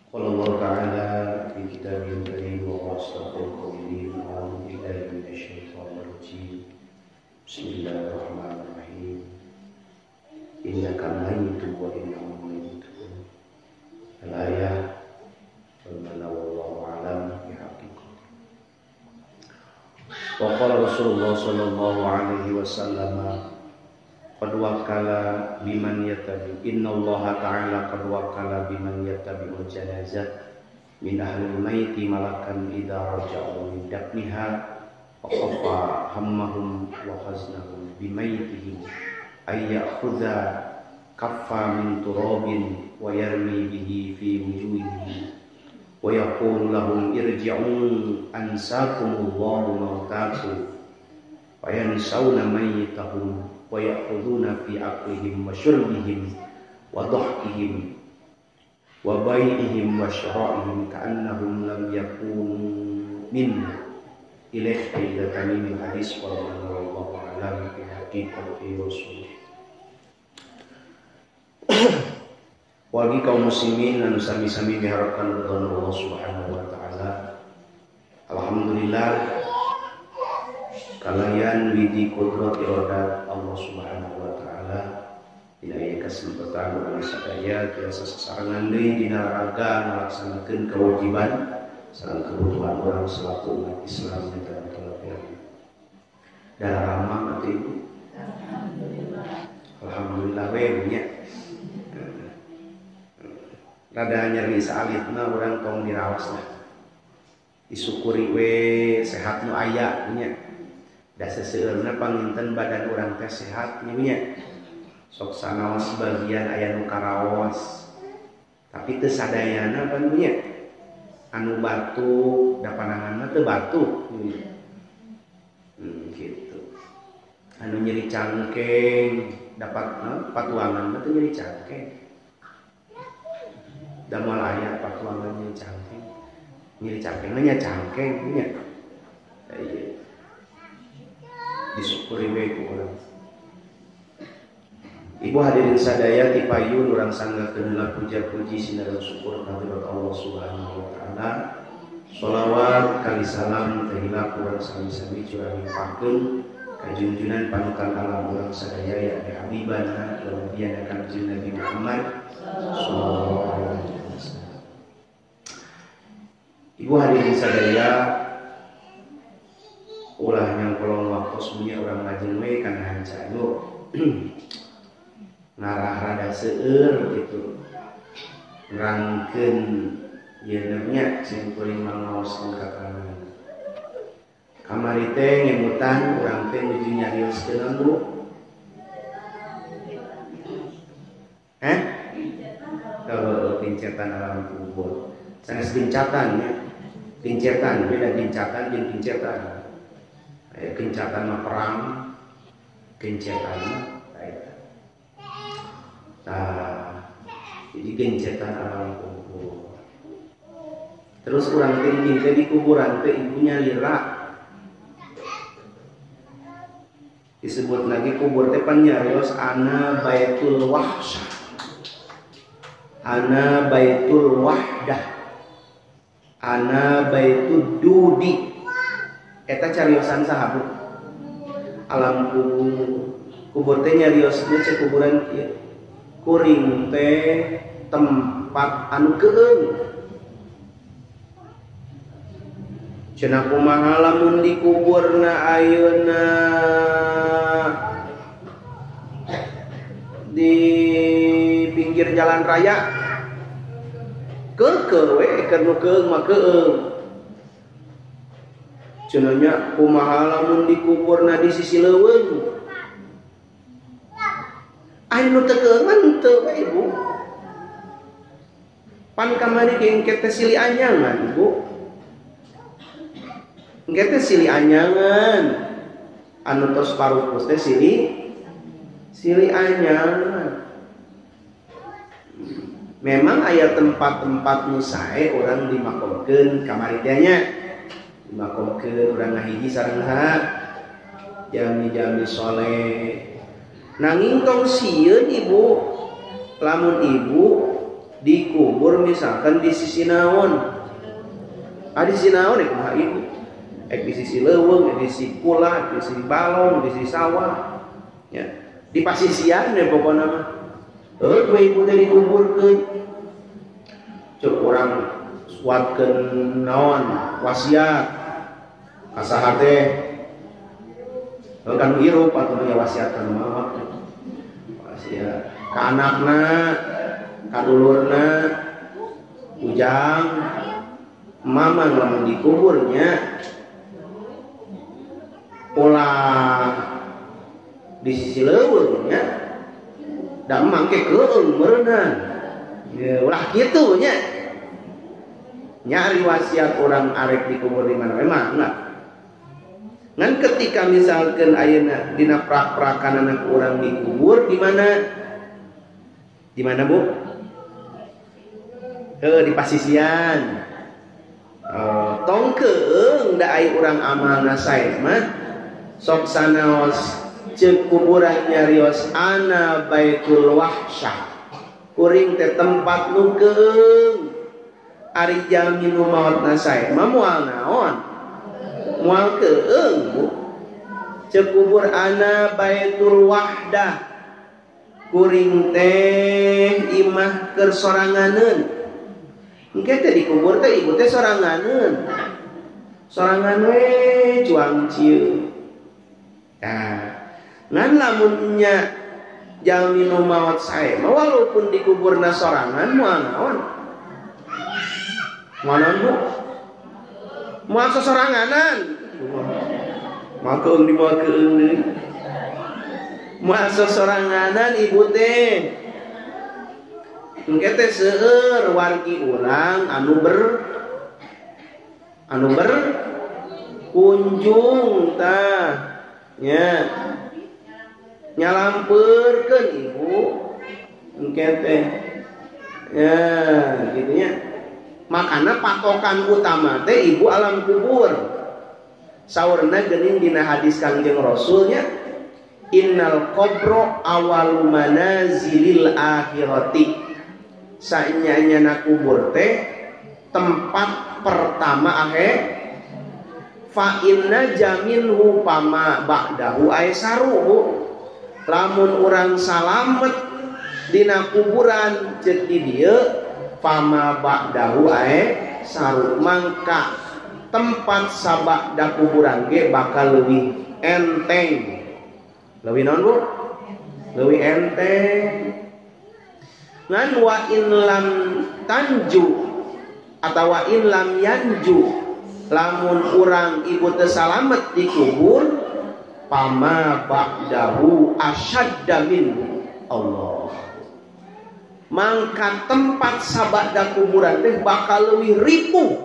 Qala Allah Ta'ala fi kitabil karim wa wasaqil qawlin a'udzu billahi minasyaitonir rajim. Bismillahirrahmanirrahim. Innaka mayyitun wa innahum mayyitun. Al-ayah wal wallahu a'lam bihaqiqati. Wa qala Rasulullah sallallahu alaihi wasallam qad wakala biman yattabi innallaha ta'ala qad wakala biman yattabi'ul janazah min ahlil maiti malakan idza raja'u min dafniha wa khafa hammahum wa haznahum bimaitihim ay ya'khudha kaffa min turabin wa yarmi bihi fi wujuhihim wa yaqulu lahum irji'u ansakumullahu mautakum wa yansawna mayyitahum wa ya'khuduna fi aqlihim wa syurbihim wa dhahkihim wa bai'ihim wa syara'ihim ka'annahum lam yakunu min ilaih ila tamimil hadis wallahu a'lam bi haqiqati rasul. Wagi kaum muslimin anu sami-sami diharapkan ridho Allah Subhanahu wa taala. Alhamdulillah kalayan widi kudrat iradat Allah Subhanahu wa taala dina ieu kesempatan urang sadaya tiasa sasarengan deui dina raraga ngalaksanakeun kewajiban sareng kebutuhan urang selaku umat Islam di tanah Kalabir. Daramang atuh Ibu. Alhamdulillah. Alhamdulillah we nya. Rada nyeri saalitna urang tong dirawas lah. Disyukuri we sehat nu aya nya. Da seseueurna panginten badan urang teh sehat nya. Sok sanaos bagian aya nu karaos. Tapi teu sadayana pan nya. Anu batuk da panangan mah teu batuk nya. Gitu. Anu nyeri cangkeng dapat patuangan mah teu nyeri cangkeng. Da moal aya patuangan nyeri cangkeng. Nyeri cangkeng mah nya cangkeng nya. Ieu disyukuri we ku urang. Ibu hadirin sadaya ti payun urang sanggakeun heula puja-puji sinareng syukur ka Allah Subhanahu wa taala. Sholawat kali salam teh hilap urang sami-sami curah limpahkeun ka junjunan panutan alam urang sadaya yakni habibana wa nabiyana Kanjeng Nabi Muhammad sallallahu alaihi wasallam. Ibu hadirin sadaya ulah nyangkolong waktos punya orang lajeng we kana hanca nu ngarah rada seueur gitu ngrangkeun ieu nya sing kuring mangaoskeun ka kalangan kamari teh ngemutan urang teh nuju nyarioskeun Bu kalau pincetan alam kubur sanes gencatan nya pincetan beda gencatan jeung pincetan. Gencatan mah perang, gencetan mah eta. Tah, jadi gencetan alam kubur. Terus urang teh teh di kuburan teh ibunya lira. Disebut lagi kubur teh pan nyarios ana baitul wahsyah. Ana baitul wahdah. Ana baitud dudi. Eta cariosan saha Bu? Alam kubur. Kubur teh nyariosna cek kuburan ieu. Kuring teh tempat anu keung. Cenah kumaha lamun dikuburna ayeuna di pinggir jalan raya. Keukeuh we keur nu keung mah keung. Cenahnya kumaha lamun dikuburna di sisi leuweung. Aya nu teu keungan teu we Ibu. Pan kamari ge engke teh silih anyangan Ibu. Engke teh silih anyangan. Anu tos parupus teh silih anyangan. Memang aya tempat-tempat nu sae urang dimakomkeun kamari teh nya. Dimakomkeun urang ngahiji sareng saha jami-jami soleh. Nanging tong sieun Ibu, lamun Ibu Dikubur misalkan di sisi naon? Ah di sisi naon rek kumaha ibu? Ek di sisi leuweung, di sisi kula, di sisi balong, di sisi sawah. Ya. Di pasisian deh pokona mah. Heuh we ibu teh dikuburkeun. Cek urang suatkeun naon? Wasiat. Ka saha teh? Kan hirup atuh nya wasiat kan maot. Wasiat ka anakna, ka dulurna, ujang, mamang lamun dikuburnya ulah di sisi leuweung nya da mangke keung meureunna. Ya ulah kitu nya. Nyari wasiat orang arek dikubur di mana memang enggak. Ngan ketika misalkan ayeuna dina prak-prakan anak orang dikubur di mana? Di mana, Bu? Di pasisian. Tong keung da ai urang amalna sae mah sok sanaos ceuk kuburan nyarios ana baitul wahsyah. Kuring teh tempat nu keung. Ari jalmi nu maotna sae mah moal naon? Moal keung, Bu. Ceuk kubur ana baitul wahdah. Kuring teh imah keur soranganeun. Engke teh dikubur teh ibu teh soranganeun. Sorangan we cuang cieu. Tah, ngan lamun nya jalmi nu maot sae mah walaupun dikuburna sorangan moal naon? Moal naon, Bu? Moal sosoranganan. Moal keung di moal keung deui. Moal sosoranganan ibu teh. Engke teh seueur wargi urang anu ber kunjung tah nya nyalampeurkeun ibu engke teh ya gitu nya. Makana patokan utama teh ibu alam kubur. Saurna geuning dina hadis Kangjeng Rasulnya, innal qabra awalu manazilil akhirati. Saenya-nyana kubur teh tempat pertama akhir. Fa inna jaminhu pama ba'dahu aisaru. Lamun urang salamet dina kuburan ceuk di dieu fama ba'dahu aisaru, mangka tempat sabada kuburan ge bakal leuwih enteng. Leuwih naon, Bu? Leuwih enteng. Ngan wa in lam tanju atawa in lam yanju, lamun urang ibu teu salamet di kubur, pama ba'dahu asyadda minhu. Allah. Mangka tempat sabada kuburan teh bakal leuwih ripuh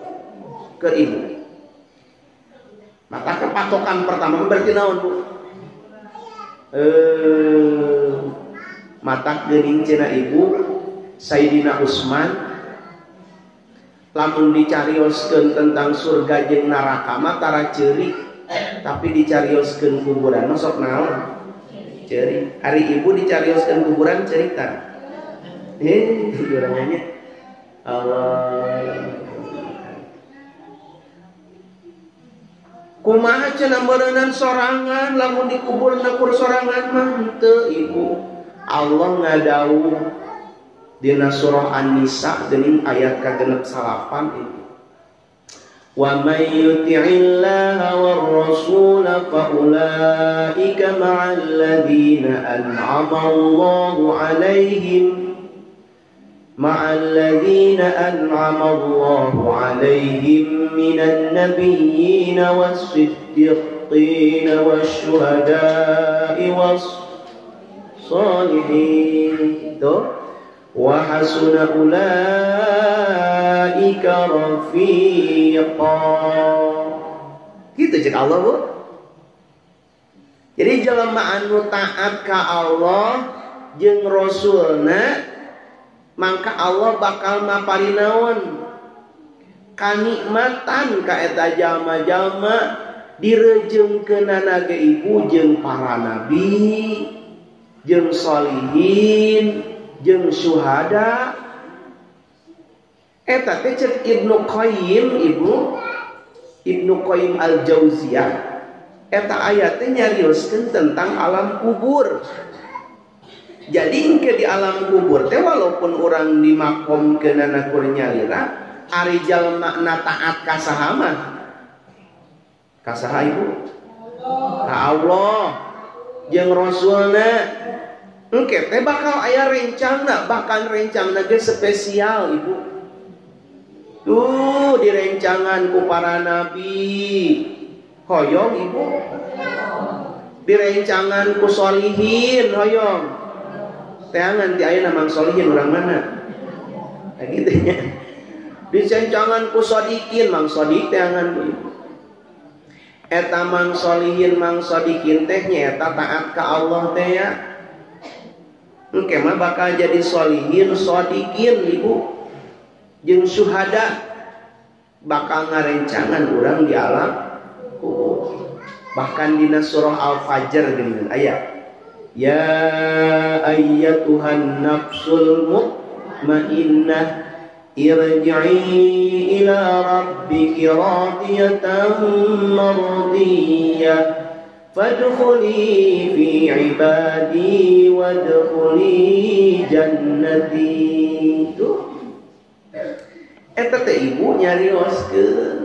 ke ibu. Maka kepatokan pertama berarti naon, Bu? Matak geuning cenah ibu Sayyidina Utsman lamun dicarioskeun tentang surga jeung neraka mah tara ceurik, tapi dicarioskeun kuburan mah sok naon? Ceurik. Ari ibu dicarioskeun kuburan ceurik tah. Kuburannya Allah. Kumaha cenah meureunan sorangan lamun dikuburna kur sorangan mah henteu ibu. Allah ngadawuh dina surah An-Nisa dening ayat ka-68 itu. Wa may yuti'illaha war rasul fa ulaika ma'al ladzina an'ama Allahu 'alaihim minan nabiyyin was-siddiqin wasyuhada'i was-salihin. Wa hasuna ulaika rafiqa. Gitu cek Allah, Bu. Jadi jelema anu taat ka Allah jeung Rasulna, maka Allah bakal maparinaon kanikmatan ka eta jalma-jalma direjeungkeunana ge ibu jeung para nabi, jeung sholihin, jeung syuhada. Eta teh cek Ibnu Qayyim, Ibu Ibnu Qayyim Al-Jauziyah, eta ayat teh nyarioskeun tentang alam kubur. Jadi engke di alam kubur teh walaupun urang dimakomkeunana kur nyalira, ari jalma na taat ka saha mah? Ka saha Ibu? Ka Allah jeung Rasulna. Engke teh bakal aya rencangna, bahkan rencangna ge spesial Ibu. Tuh direncangan ku para nabi. Hoyong Ibu. Direncangan ku solihin hoyong. Teangan ti ayeuna mang solihin urang mana? Nah gitu ya. Direncangan ku sodikin, mang sodik teangan ku Ibu. Eta mang solihin mang sodikin teh nyaeta taat ka Allah teh ya. Engke mah bakal jadi solihin sodikin Ibu. Jeung syuhada bakal ngarencangan urang di alam kubur. Bahkan dina surah Al-Fajr geuningan aya ya ayyatuhan nafsul mutmainnah irji'i ila rabbiki radiyatan mardiyah fadkhuli fi ibadi wadkhuli jannati. Tuh eta teh Ibu nyarioskeun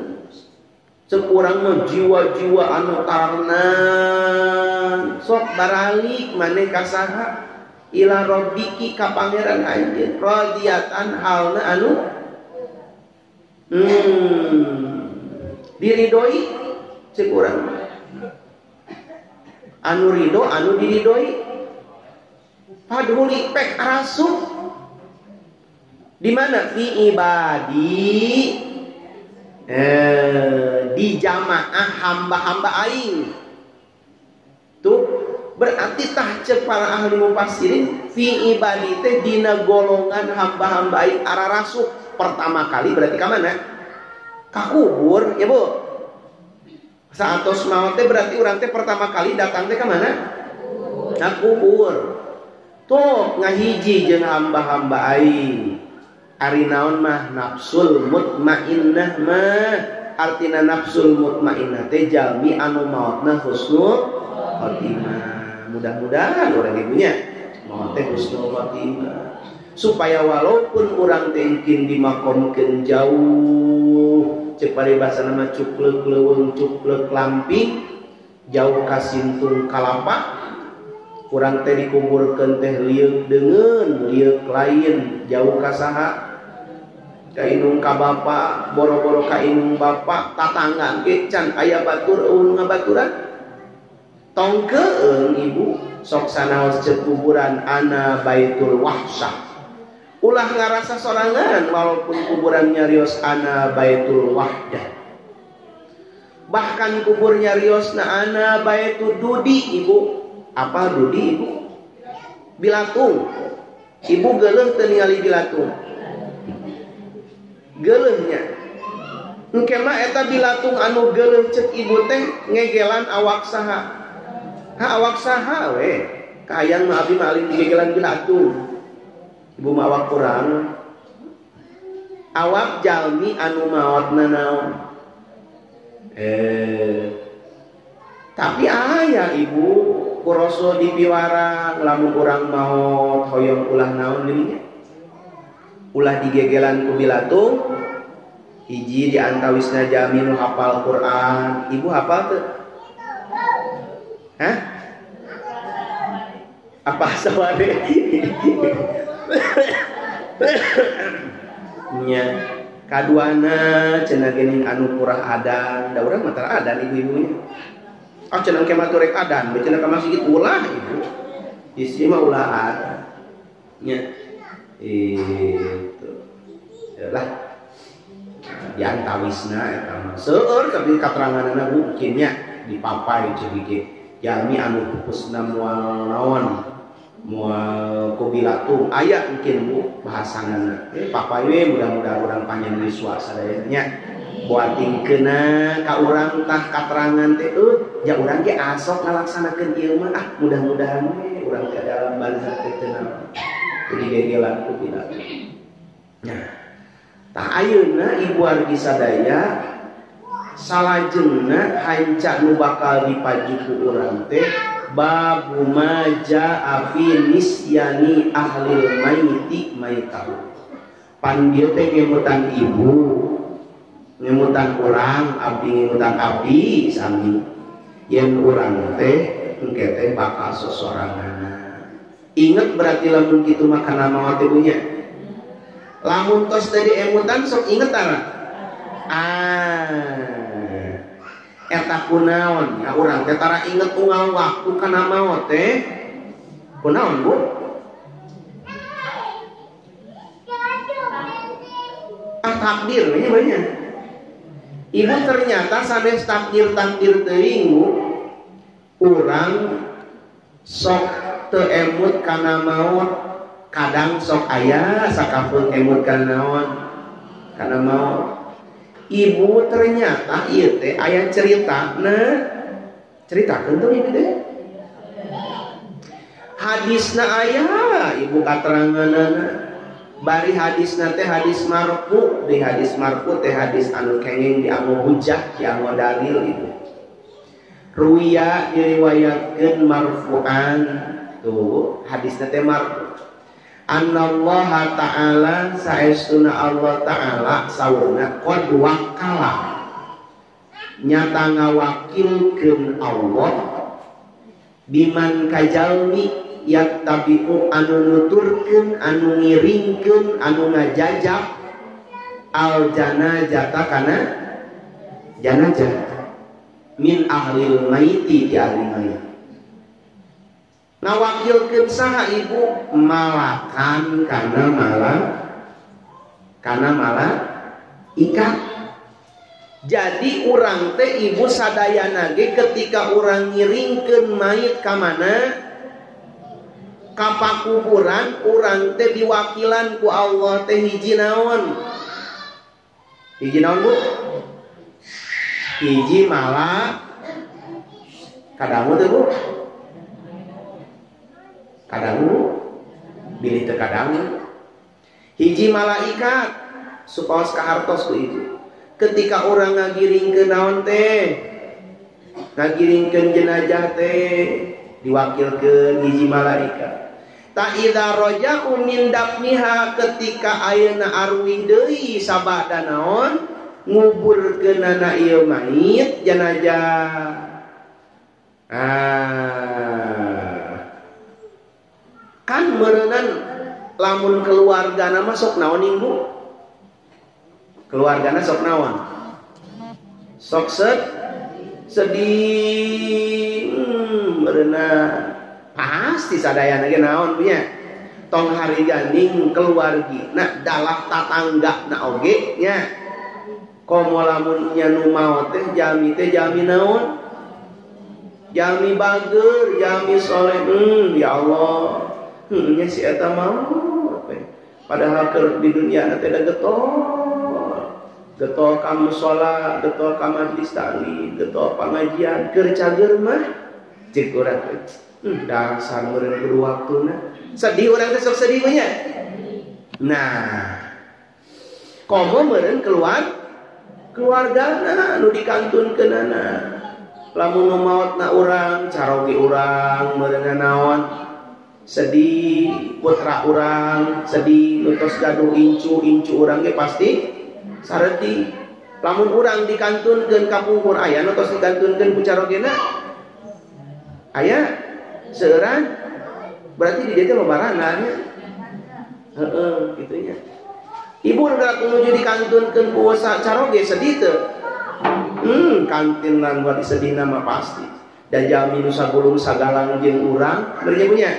cek urang mah jiwa-jiwa anu tarnang sok baralik maneh ka saha ila rabbiki ka pangeran anjeun radiyatan halna anu diridoi cek urang anu ridho anu diridoi padhuli pek rasup di mana fi ibadi di jamaah hamba-hamba aing. Tuh berarti tah cek para ahli mufassirin fi ibadi teh dina golongan hamba-hamba aing ararasup pertama kali berarti ka mana? Ka kubur ya Bu. Saatos maot teh berarti urang teh pertama kali datang teh ka mana? Ka kubur. Tuh ngahiji jeung hamba-hamba aing. Ari naon mah nafsul mutmainnah mah artina nafsul mutmainnah teh jalmi anu maotna husnul khotimah. Mudah-mudahan urang ibunya maot teh husnul khotimah supaya walaupun urang teh engkin dimakomkeun jauh cek paribasana mah cukleuk leuweung cukleuk lamping jauh ka sintung kalapa urang teh dikuburkeun teh lieuk deungeun lieuk lain jauh ka saha ka inung ka bapa boro-boro ka inung bapa tatangga ge can aya batur eueun ngabaturan tong keung Ibu sok sanaos ceuk kuburan ana baitul wahsyah ulah ngarasa sorangan walaupun kuburan nyarios ana baitul wahdah bahkan kubur nyariosna ana baitul dudi Ibu. Apa dudi Ibu? Bilatung. Ibu geuleuh teu ningali bilatung. Geuleuhnya. Engke mah eta bilatung anu geuleuh cek ibu teh ngegelan awak saha. Ha awak saha we. Kahayang mah abdi mah alim digegelan bilatung. Ibu mah awak kurang. Awak jalmi anu maotna naon? Tapi aya Ibu ku Rasul dipiwarang lamun urang maot hoyong ulah naon geuning ulah digegelan ku bilatung hiji di antawisna jalmi nu hafal Quran. Ibu hafal teu? Hah? Apa sawade? Nya kaduana cenah geuning anu purah adan da urang mah tara adan ibu-ibunya. Ah cenah ke mah rek adan, cenah ka masjid ulah ibu. Isi mah ulah adan. Nya. Itu. Lah. Di antawisna eta mah seueur tapi kateranganna mungkin nya dipapai ceuk ge. Jalmi anu pupusna moal naon? Moal ku bilatung aya mungkin Bu bahasanana. Papai we mudah-mudahan urang panjang yuswa sadayana nya. Buatingkeuna ka urang tah katerangan teh ja urang ge asok ngalaksanakeun ieu mah ah mudah-mudahan we urang teh dalam barzakh teh teu naon. Jadi gegelan ku bilatung. Nah, Tah ayeuna ibu wargi sadaya salajengna hanca nu bakal dipaju ku urang teh babu ma jaa fi nisyani ahlil maiti maitahu. Pan dieu teh ngemutan ibu, ngemutan urang, abdi ngemutan abdi sami. Yen urang teh engke teh bakal sosorangan. Ingat berarti lamun kitu mah kana maot teh punya. Lamun tos tadi emutan sok inget tara. Ah. Eta kunaon ya urang teh tara inget unggal waktu kana maot teh. Kunaon, Bu? Ah, takdir nya banyak. Ibu ternyata sanes takdir-takdir teuing Bu, urang sok teu emut kana maot, kadang sok aya sakapeung emut kana naon? Kana maot. Ibu ternyata ieu teh aya ceritana. Ceritakeun teu ibu teh? Hadisna aya ibu kateranganana. Bari hadisna teh hadis marfu, di hadis marfu teh hadis anu kenging dianggo hujah, dianggo dalil ibu. Ruwiya diriwayatkeun marfu'an. Tuh hadisna teh marfu. Annallaha ta'ala saestuna Allah ta'ala saurna qad wakala nyata ngawakilkeun Allah biman kajalmi yattabi'u anu nuturkeun anu ngiringkeun anu ngajajak al janazata kana janazah min ahlil maiti di ahli mayit. Ngawakilkeun saha ibu malakan kana kana malaikat. Jadi urang teh ibu sadayana ge ketika urang ngiringkeun mayit ka mana ka pakuburan urang teh diwakilan ku Allah teh hiji naon? Hiji naon, Bu? Hiji malah kadangu teh, Bu? Kadangu bilih teu kadangu. Hiji malaikat supaos kahartos ku ibu. Ketika orang ngagiringkeun naon teh? Ngagiringkeun jenazah teh diwakilkeun hiji malaikat. Ta idza raja'u min dafniha ketika ayeuna arwih deui sabada naon nguburkeunana ieu mayit jenazah. Ah. Kan meureunan lamun keluargana mah sok naon ibu? Keluargana sok naon? Sok sedih, meureunan pasti sadayana ge naon punya. Tong hari ganing keluargi na dalah tatangga na oge nya. Komo lamun nya nu maot teh jalmi naon? Jalmi bager, jalmi soleh. Ya Allah. Nya si eta maot padahal keur di dunia teh da getol. Getol ka musala, getol ka majelis taklim, getol pangajian, keur cager mah ceuk urang teh. Dasar meureun kudu waktuna. Sedih urang teh sok sedih mah nya. Nah, komo meureun keluargana nu dikantunkeunana. Lamun nu maotna urang, caroge urang meureun naon? Sedih putra urang, sedih nu tos gaduh incu, incu urang ge pasti saredih. Lamun urang dikantunkeun ka pungkur aya nu tos dikantunkeun ku carogena? Aya seueuran berarti di dieu teh lobarana nya. Heeh, kitu nya. Ibu nu nuju dikantunkeun ku caroge sedih teu? Kantin lan buat sedihna mah pasti. Da jalmi nu sagulung sagalang jeung urang beunya punya.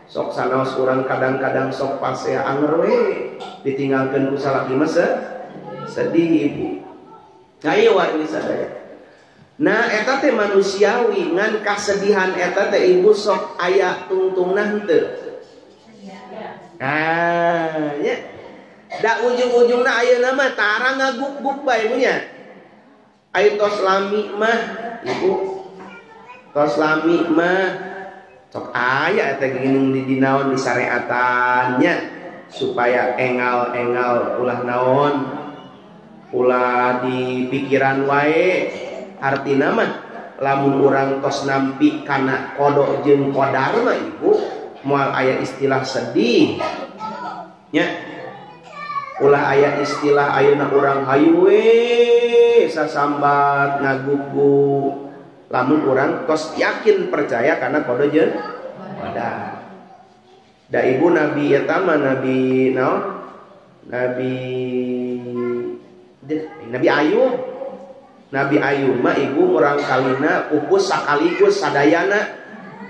Sok sanaos urang kadang-kadang sok pasea anger we ditinggalkeun ku salaki mah sedih ibu. Nah ieu wargi sadaya. Nah eta teh manusiawi ngan kasedihan eta teh ibu sok aya tungtungna henteu. Ah nya. Da ujung-ujungna ayeuna mah tara ngaguk-guk bae nya. Ayo tos lami mah ibu. Tos lami mah sok aya eta geuning di dinaon di syariatan nya supaya engal-engal ulah naon Ulah di pikiran wae artina mah lamun urang tos nampi kana qada jeung qadar mah ibu moal aya istilah sedih nya. Ulah aya istilah ayeuna urang hayu we sasambat ngagugu lamun urang tos yakin percaya kana qada jeung qadar. Da ibu nabi eta mah nabi naon? Nabi Nabi Ayub. Nabi Ayub mah ibu murang kalina pupus sakaligus sadayana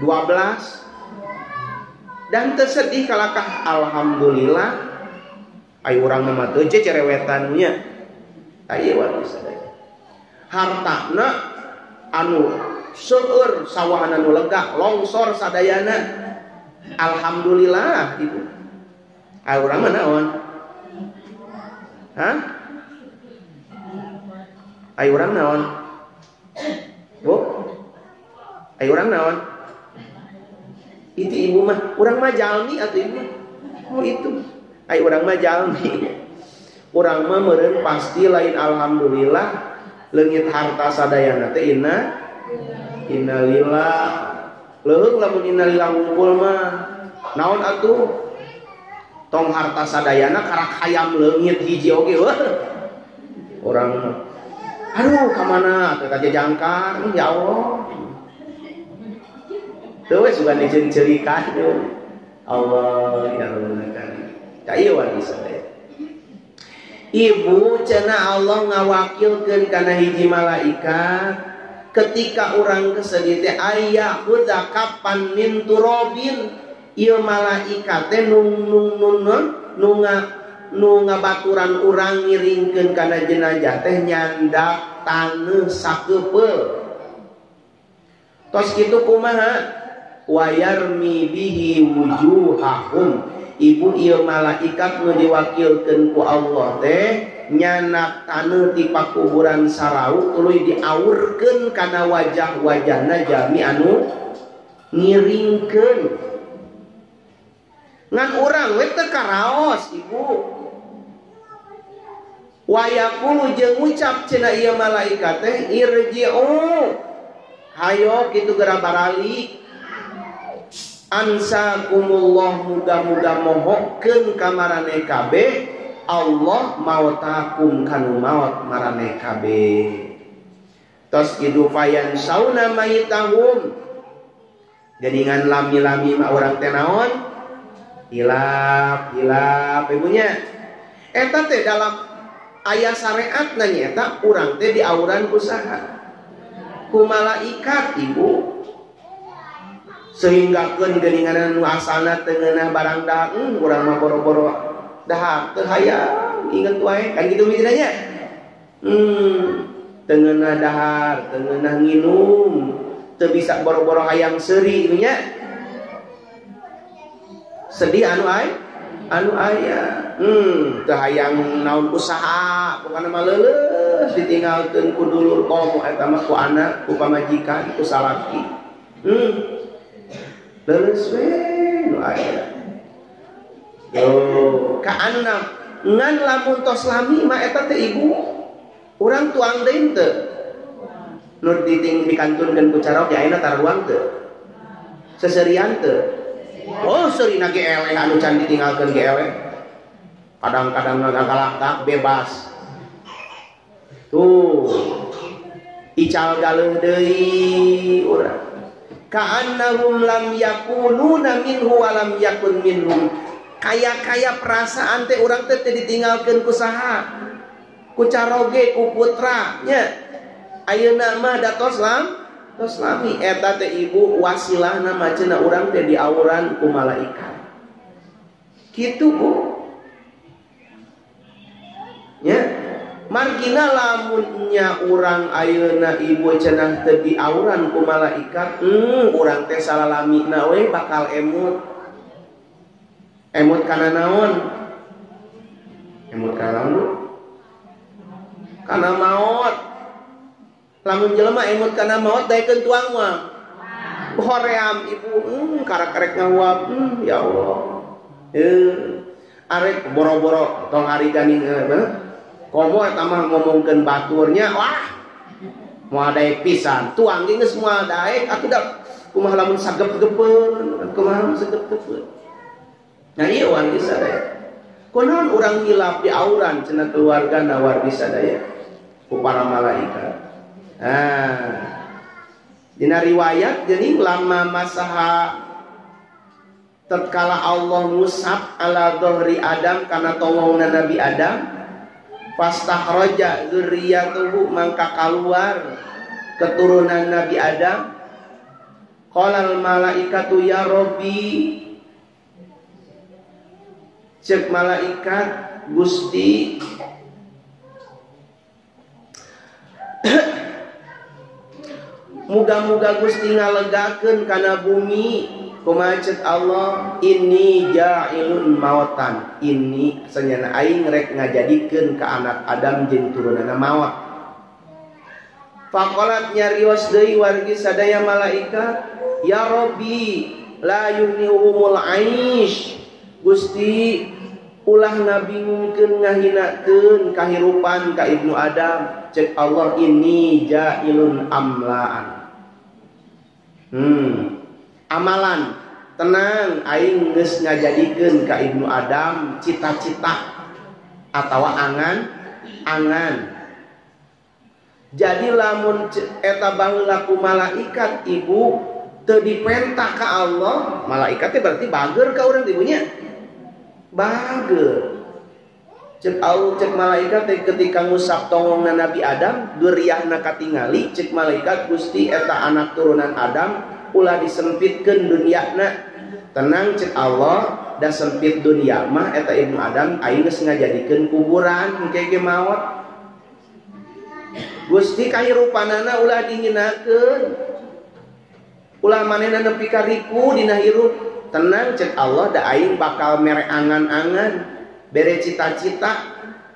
12. Dan tersedih kalakah alhamdulillah ayo urang mah teu cerewetan nya. Aya wae sadaya. Hartana anu seueur sawahna nu lega longsor sadayana. Alhamdulillah ibu. Ayo urang mah naon? Hah? Ayo urang naon? Bu? Ayo urang naon? Itu ibu mah, urang mah jalmi atuh ibu. Oh itu. Ayo urang mah jalmi. Urang mah meureun pasti lain alhamdulillah leungit harta sadayana teh inna innalillah. Leuheung lamun innalillah ngumpul mah. Naon atuh? Tong harta sadayana karak hayam leungit hiji oge weuh. Urang mah aduh ka mana teh jajangkar ya Allah. Teu we sugan diceung-ceurikan Allah ya Rabbul alamin. Ka ieu wae sadaya. Ibu cenah Allah ngawakilkeun kana hiji malaikat ketika urang kesedih teh aya huda kapan min turabin ieu malaikat teh nung nu ngabaturan urang ngiringkeun kana jenazah teh nyandak taneuh sakepeul. Tos kitu kumaha? Wayarmi bihi wujuhahum. Ibu ieu malaikat nu diwakilkeun ku Allah teh nyanak taneuh ti pakuburan sarau tuluy diaurkeun kana wajah-wajahna jalmi anu ngiringkeun. Ngan urang we teu karaos ibu. Wayaqulu jeung ngucap cenah ieu malaikat teh irji'u hayo kitu geura baralik ansakumullah muga-muga mohokeun ka maraneh kabeh Allah mautakum kanu maot maraneh kabeh. Tos kitu fayan sauna maitahum geningan lami-lami mah urang teh naon hilap hilap ibunya eta teh dalam ayat syariat nanya eta urang teh diauran ku saha? Ku malaikat ibu. Sehingga keun geuningan nu asalna teu ngeunah barang dahar urang mah boro-boro dahar teu hayang inget wae kan kitu mikirna nya. Teu ngeunah dahar, teu ngeunah nginum, teu bisa boro-boro hayang seuri nya. Sedih anu ai anu aya. Teu hayang naon usaha pokona mah leuleus ditinggalkeun ku dulur komo eta mah ku anak, ku pamajikan, ku salaki. Leuleus we nu aya. Yo, ka anak ngan lamun tos lami mah eta teh ibu urang tuang deui teu. Nu dikantunkeun ku carok ya ayeuna taruang teu. Seserian teu. Oh, seurina ge eleh anu can ditinggalkeun ge eleh. Kadang-kadang ngagalak bebas. Tuh. Ical galeuh deui urang. Ka'annahum lam yakununa minhu wa lam yakun minhum. Kaya-kaya perasaan teh urang teh ditinggalkeun ku saha? Ku caroge, ku putra nya. Ayeuna mah da tos tos lami eta teh ibu wasilahna mah cenah urang teh diauran ku malaikat. Kitu Bu. Nya. Margina lamun nya urang ayeuna ibu cenah teu diauran ku malaikat, urang teh salalamina we bakal emut. Emut kana naon? Emut kana naon? Kana maot. Lamun jelema emut kana maot daekeun tuang mah. Hoream ibu, karek-karek ngahuap, ya Allah. Arek boro-boro tong hari ganing Komo eta mah ngomongkeun baturnya, wah. Moal daek pisan. Tuang ge geus moal daek atuh da kumaha lamun sagep-gepeun, kumaha lamun sagep-gepeun. Nah ieu wargi sadaya. Kunaon urang hilap di auran cenah keluargana wargi sadaya ku para malaikat. Nah, dina riwayat geuning lama masaha tatkala Allah ngusap ala dhahri Adam kana tongongna Nabi Adam, fastahraja dzurriyyatuhu mangka kaluar keturunan Nabi Adam. Qalal malaikatu ya Rabbi, cek malaikat Gusti muga-muga Gusti ngalegakeun kana bumi. Kumaha cek Allah, ini ja'ilun mautan, ini sanyana aing rek ngajadikeun ka anak Adam jeung turunanna maot. Faqalat nyarios deui wargi sadaya malaikat, ya Rabbi la yunihumul aish, Gusti ulah ngabingungkeun ngahinakeun kahirupan ka Ibnu Adam. Cek Allah, ini ja'ilun amlaan. Amalan, tenang aing geus ngajadikeun ka Ibnu Adam cita-cita atawa angan-angan. Jadi lamun eta baheula ku malaikat ibu teu dipentah ka Allah, malaikat teh berarti bager ka urang ibunya. Bager. Cek Allah, cek malaikat teh ketika ngusap tongongna Nabi Adam, duriahna katingali, cek malaikat Gusti eta anak turunan Adam ulah disempitkeun duniana. Tenang cek Allah, da sempit dunia mah eta Ibnu Adam aing geus ngajadikeun kuburan engke ge maot. Gusti kahirupanana ulah dihinakeun. Ulah manehna nepi ka riku dina hirup. Tenang cek Allah, da aing bakal mere angan-angan, bere cita-cita.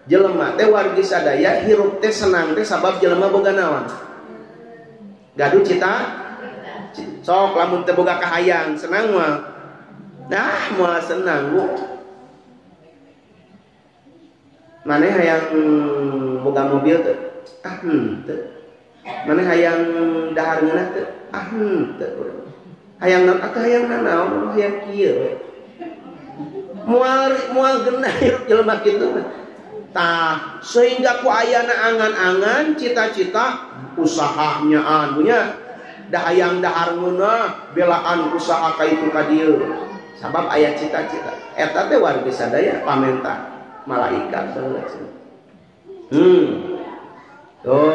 Jelema teh wargi sadaya hirup teh senang teh sabab jelema boga naon? Gaduh cita. Sok lamun teu boga kahayang senang mah. Nah, moal senang bu. Maneh hayang boga mobil teu? Ah henteu. Maneh hayang dahar ngeunah teu? Ah henteu. Hayang naon atuh hayang nanaon, hayang kieu we. Moal moal genah hirup jelema kitu mah. Tah, sehingga ku ayana angan-angan, cita-cita, usaha nyaan punya. Dah hayang dahar ngeunah, belaan usaha ka itu ka dieu. Sabab aya cita-cita. Eta teh wargi sadaya pamenta malaikat saheula. Tuh.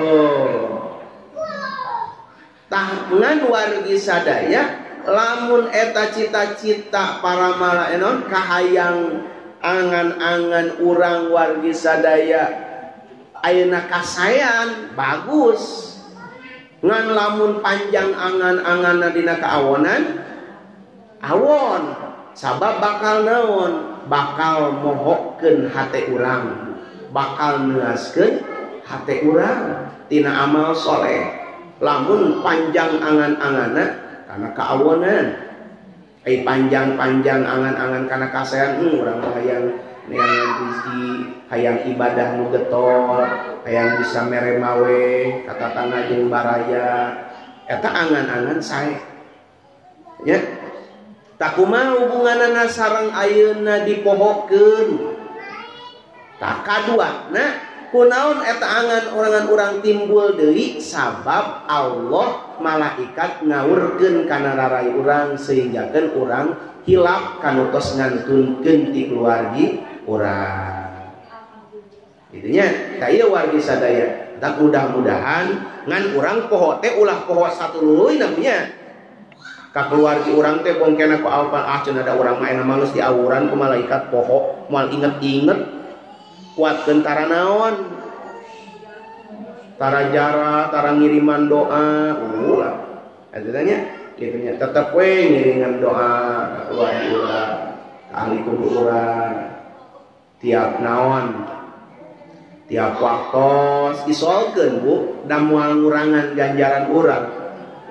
Tah ngan wargi sadaya lamun eta cita-cita para malaikat kahayang angan-angan urang wargi sadaya ayeuna kasayan bagus. Ngan lamun panjang angan-anganna dina kaawonan awon, sabab bakal naon, bakal mohokkeun hate urang, bakal neuaskeun hate urang tina amal soleh. Lamun panjang angan-anganna kana kaawonan, ai panjang-panjang angan-angan kana kasayan, urang mah hayang neangan rezeki, hayang ibadah nu getol, hayang bisa mere mawe ka tatangga jeung baraya, eta angan-angan sae. Nya tak kumaha hubunganana sareng ayeuna dipohokeun. Tah kaduana kunaon eta angan orangan urang timbul deui, sabab Allah malaikat ngawurkeun kana rarai urang sehinggakeun urang hilap kanu tos ngantunkeun ti keluargi urang. Itunya tah ieu wargi sadaya. Tak mudah-mudahan ngan urang poho teh ulah poho satuluy namanya. Ka keluargi urang teh bongkena ku alpan, ah cenah da urang mah enak males diawuran ku malaikat poho moal inget-inget. Kuatkeun tara naon, tara jara, tara ngiriman doa, ulah. Eta nya kitu nya tetep we ngiringan doa ka keluargi urang, ka ahli kubur urang. Tiap naon, tiap waktos isolkeun bu, da moal ngurangan ganjaran urang.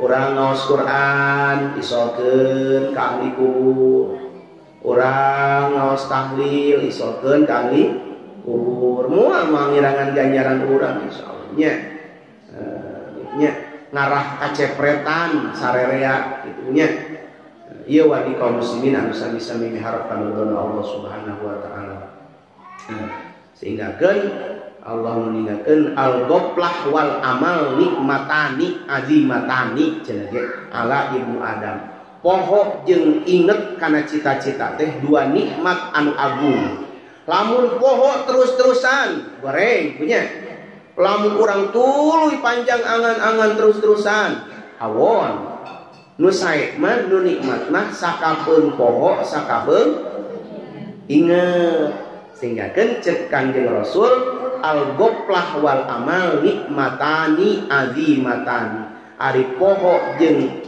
Urang ngaos Quran isolkeun ka ahli kubur, urang ngaos tahlil isolkeun ka ahli kubur. Moal ngirangan ganjaran urang insyaallah nya. Nya ngarah kacepretan sarerea kitu nya. Ieu wadi kaum muslimin anu sami-sami miharep kana Allah Subhanahu wa taala. Sehingga keun Allah meninggalkan al-ghaflah wal amal nikmatani azimatani cenah ge ala ibnu Adam. Poho jeung inget kana cita-cita teh dua nikmat anu agung. Lamun poho terus-terusan goreng punya. Lamun urang tuluy panjang angan-angan terus-terusan awon. Nu sae mah nu nikmat mah sakapeung poho sakapeung inget. Sehingga keun ceuk Kangjeng Rasul al-ghaflah wal amal nikmatani azimatani. Ari poho jeung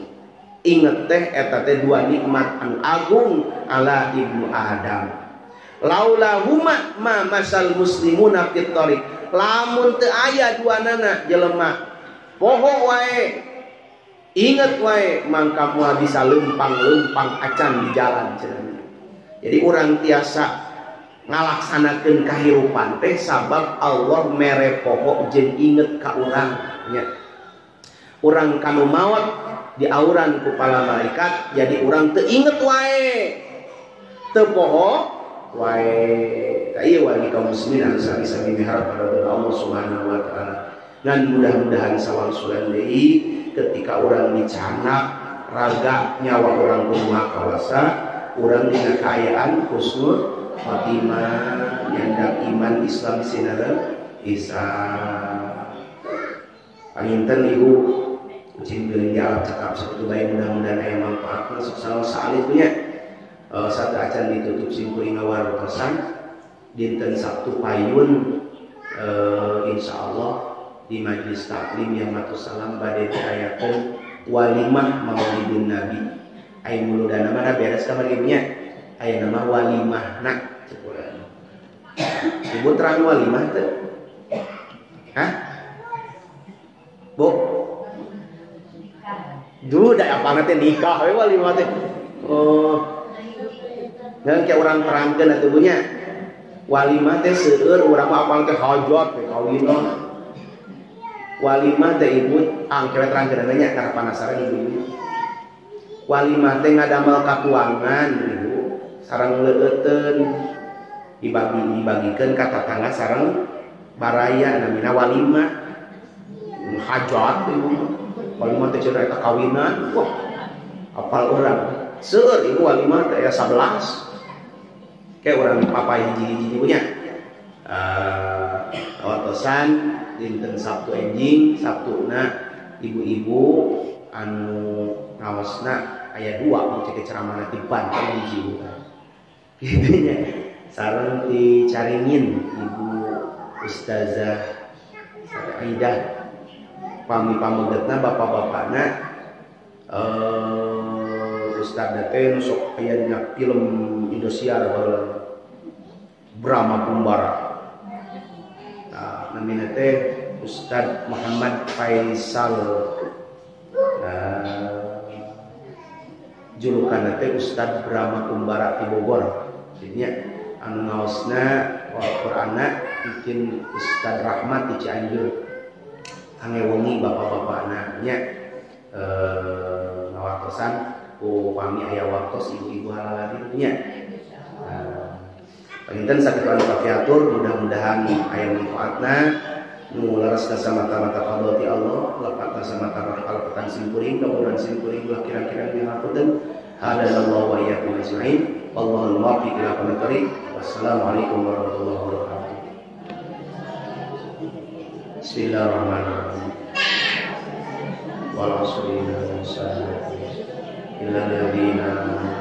inget teh eta teh dua nikmat anu agung ala ibnu Adam. Laulahuma ma masal muslimuna fit thariq. Lamun teu aya duanana jelema poho wae inget wae mangka moal bisa lempang-lempang acan di jalan cenah. Jadi urang tiasa ngalaksanakeun kahirupan teh sabab Allah mere poho jeung inget ka urang nya. Urang kanu maot diauran ku para malaikat jadi urang teu inget wae teu poho wae. Ka ieu wargi kaum muslimin anu sami-sami miharep kana Allah Subhanahu wa taala. Ngan mudah-mudahan sawangsulan deui ketika urang dicanak raga nyawa urang kumaha kawasa urang dina kaayaan husnul khatimah nyandak iman Islam sinareng Isa. Panginten ibu kucing beuling di alam cakap sakitu bae mudah-mudahan aya manfaatna sok salah punya. Satu acan ditutup simkuring ngawarotosan dinten Sabtu payun insyaallah di majelis taklim yang matus salam bade diayakeun walimah maulidun nabi. Aya muludana mah beres kamari nya. Aya nama walimah nak cek urang. Ibu terang walimah teu? Hah? Bu? Duh, da apana teh nikah we walimah teh. Oh. Ngan ke urang terangkeun atuh bu nya. Walimah teh seueur urang mah apal teh hajat we kawinan. Walimah teh ibu angke terangkeun nya karena penasaran ibu. Walimah teh ngadamel katuangan ibu sareng leueuteun dibagi-dibagikeun ka tatangga sareng baraya namina walimah. Hajat ibu. Walimah teh cenah eta kawinan. Wah, apal urang. Seueur ibu walimah teh aya 11. Kayak urang papai hiji-hiji punya. Awatosan dinten Sabtu enjing, Sabtuna ibu-ibu anu ngaosna aya dua mun cek ceramahna di Banten hiji bukan. Kitu nya. Sareng dicaringin Ibu Ustazah Aidah pami pamegetna bapak-bapakna Ustaz teh nu sok aya dina film Indosiar baheula Brahma Kumbara. Nah, namina teh Ustaz Muhammad Faisal. Julukanna teh Ustaz Brahma Kumbara di Bogor. Jadinya anu ngaosna Al-Qur'anna bikin Ustaz Rahmat di Cianjur. Angewengi bapak-bapakna nya ngawatosan ku pami aya waktos ibu-ibu halal nya. Panginten sakitu anu kapiatur mudah-mudahan aya manfaatna nu leres kasamata-mata fadl ti Allah lepat kasamata kalepetan simkuring kamudian simkuring ulah kirang-kirang dihapunten. Hadanallahu wa iyyakum ajmain. Wallahul muwaffiq ila aqwamit thoriq. Wassalamualaikum warahmatullahi wabarakatuh. Bismillahirrahmanirrahim. Wal 'asri innal insana illa alladziina amanu.